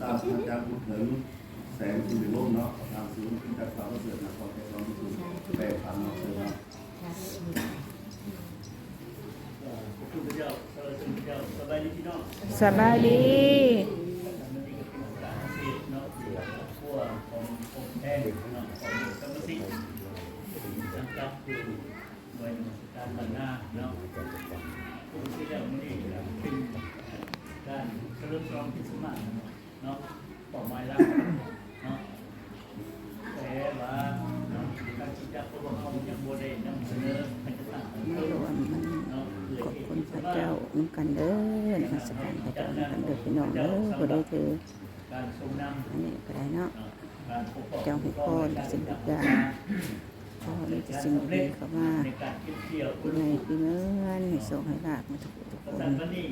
ສາດສະຈາຈານບຸນເຖິງ ແສງ ສິລິວົງເນາະ ປະທານສູນຈັດການປະເສີດນະຄອນໄຊທອງ ທີ່ສູນແປດພັນເນາະ ເຊີນເນາະ. ສະບາຍດີພີ່ນ້ອງ ສະບາຍດີ ສະບາຍດີ. ການບັນນາເນາະ ປົກກະຕິແລ້ວມື້ນີ້ກໍເປັນການສະເຫຼີມສະຫຼອງຄຣິດສະມາດເນາະ ເປົ້າໝາຍຫຼັກເນາະ ແຕ່ວ່າເນາະ ການຄິດຈັກຂອງພວກເຮົາຍັງບໍ່ໄດ້ນຳສະເໜີໃຫ້ກະຕັ້ງເນາະ ເພື່ອທີ່ຈະມາ ຂອບຄຸນພະເຈົ້ານຳກັນເດີ້ ນະມັດສະການພະເຈົ້ານຳກັນເດີ້ ພີ່ນ້ອງເດີ້ ຜູ້ໃດຖື ການຊົງນຳ ອັນນີ້ກໍໄດ້ເນາະ ເຈົ້າໃຫ້ພອນທຸກສິ່ງທຸກຢ່າງ ຂໍໃຫ້ມີແຕ່ສິ່ງດີໆເຂົ້າມາ ໃນການເກັບກ່ຽວ ໃນປີເງິນ ໃຫ້ໂຊກໃຫ້ລາບມາທຸກຜູ້ທຸກຄົນ ໃນຄ່ຳນີ້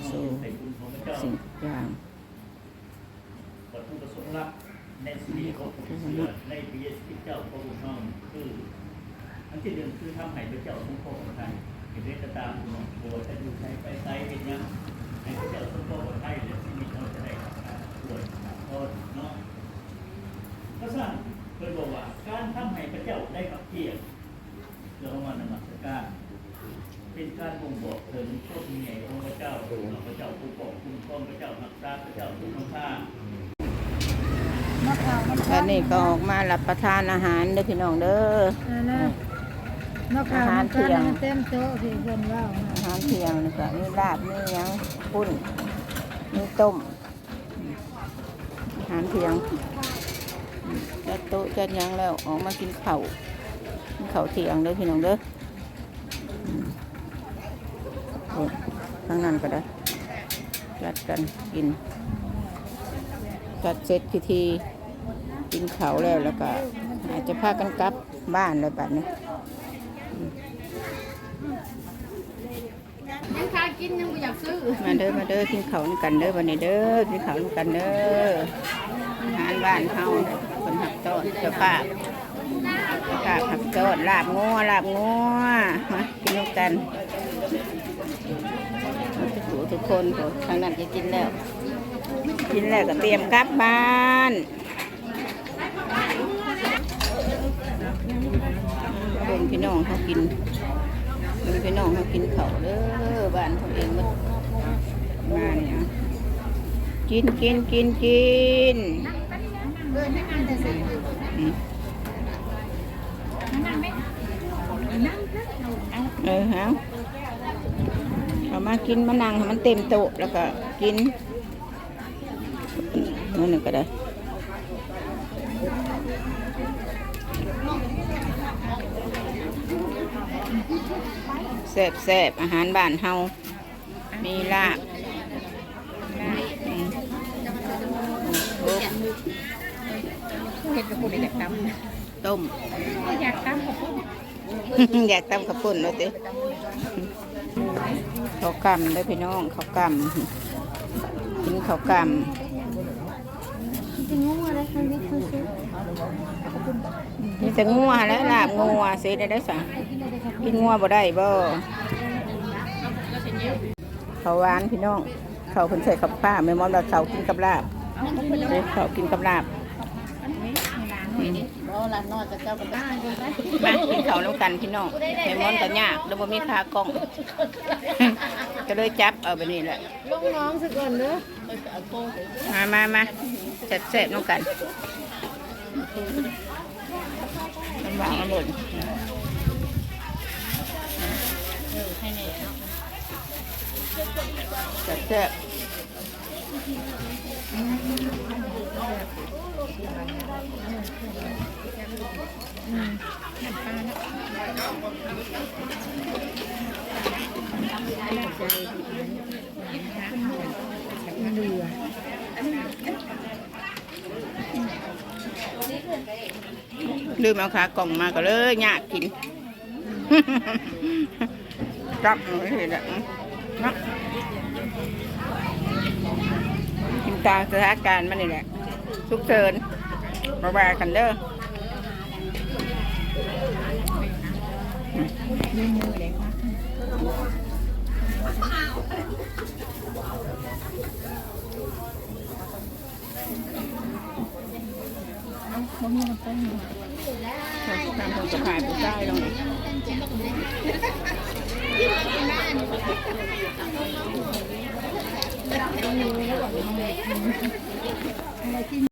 ໂຊກ ສິ່ງທຸກຢ່າງ ວັດຖຸປະສົງຫຼັກໃນຊີວິດຂອງຜູ້ເຊື່ອໃນພະເຢຊູຄຣິດເຈົ້າຂອງພວກເຮົາ ຄື ອັນທີໜຶ່ງ ຄືທຳໃຫ້ພະເຈົ້າຊົງພໍພະໄທ ເຮັດໃດກໍຕາມ ບໍ່ວ່າຈະຢູ່ໃສໄປໃສເຮັດຫຍັງ ໃຫ້ພະເຈົ້າຊົງພໍພະໄທ ແລະຊີວິດເຮົາຈະໄດ້ຮັບການອວຍພອນເນາະ. ພະສັງເພິ່ນບອກວ່າ ການທຳໃຫ້ພະເຈົ້າໄດ້ຮັບກຽດ ເພື່ອເຮົາມານະມັດສະການ ເປັນການບົ່ງບອກເຖິງຄວາມຍິ່ງໃຫຍ່ຂອງພະເຈົ້າ ເນາະ ພະເຈົ້າປົກປ້ອງຄຸ້ມຄອງ ພະເຈົ້າຮັກສາ ພະເຈົ້າຊົງນຳພາ. ບັດນີ້ກໍອອກມາຮັບປະທານອາຫານເດີ້ພີ່ນ້ອງເດີ້ ອາ ອາຫານທ່ຽງ ເຕັມໂຕະທີ່ເພິ່ນເວົ້າ ອາຫານທ່ຽງ ແລ້ວກໍມີລາບ ມີຫຍັງ ປຸ້ນ ມີຕົ້ມ ອາຫານທ່ຽງ ຈັດໂຕະຈັດຫຍັງແລ້ວ ອອກມາກິນເຂົ້າ ກິນເຂົ້າທ່ຽງເດີ້ພີ່ນ້ອງເດີ້. ໂອ້ ທາງນັ້ນກໍໄດ້ ຈັດກັນກິນ ຈັດເສັດພິທີ ກິນເຂົ້າແລ້ວ ແລ້ວກໍອາດຈະພາກັນກັບບ້ານແລ້ວບັດນີ້. ຍັງຄາກິນ ຍັງບໍ່ຢາກຊື້. ມາເດີ້ ມາເດີ້ ກິນເຂົ້ານຳກັນເດີ້ ບັດນີ້ເດີ້ ກິນເຂົ້ານຳກັນເດີ້. ອາຫານບ້ານເຮົາ ເພິ່ນຮັບຕ້ອນ ເຈົ້າພາບ ເຈົ້າພາບຮັບຕ້ອນ ລາບງົວ ລາບງົວ ມາກິນນຳກັນ ທຸກຜູ້ທຸກຄົນ. ໂອ້ ທາງນັ້ນກໍກິນແລ້ວ ກິນແລ້ວກໍຕຽມກັບບ້ານ. ເບິ່ງພີ່ນ້ອງເຮົາກິນ ເບິ່ງພີ່ນ້ອງເຮົາກິນເຂົ້າເດີ້ ບ້ານເຮົາເອງໝົດ ມານີ້ ກິນ ກິນ ກິນ ກິນ. ເອີ ເອົາ ເອົາມາກິນ ມານັ່ງໃຫ້ມັນເຕັມໂຕະ ແລ້ວກໍກິນ. ໜ້ອຍໜຶ່ງກໍໄດ້ ແຊບໆ ອາຫານບ້ານເຮົາ ມີລາບ ອືມ ເຮັດກັບຜູ້ໃດຢາກຕຳ ຕົ້ມ ຢາກຕຳກັບຜູ້ ຢາກຕຳເຂົ້າປຸ້ນວ່າຕິ. ເຂົ້າກ່ຳເດີ້ພີ່ນ້ອງ ເຂົ້າກ່ຳ ກິນເຂົ້າກ່ຳ. ມີແຕ່ງົວແຫຼະ ລາບງົວ ຊິໄດ້ໄດ້ສະ ກິນງົວບໍ່ໄດ້ບໍ່? ເຂົ້າຫວານພີ່ນ້ອງ ເຂົ້າເພິ່ນໃສ່ກັບປາ ແມ່ໝອນວ່າເຂົ້າກິນກັບລາບ ເຂົ້າກິນກັບລາບ. ບໍ່ ຫຼານນ້ອຍເຂົາເຈົ້າກໍໄດ້ ມາກິນເຂົ້ານຳກັນພີ່ນ້ອງ. ແມ່ມອນກໍຍາກ ແລ້ວບໍ່ມີຂາກ້ອງ ກໍເລີຍຈັບເອົາແບບນີ້ແຫຼະ. ລົງນ້ອງຊະກ່ອນເດີ້ ມາ ມາ ມາ ແຊບໆນຳກັນ. ມັນວາງມາໝົດ ແຊບໆ. ລືມເອົາຂາກ້ອງມາ ກໍເລີຍຍາກກິນ. ຈັບເອົາເຮັດແຫຼະເນາະ ກິນຕາມສະຖານະການມັນນີ້ແຫຼະ ສຸກເສີນ ມາວ່າກັນເດີ້. ອືມ. ບໍ່ມີນ້ຳຕົ້ມ. ທາງຄົນຈະຂາຍຜູ້ຊາຍລະ.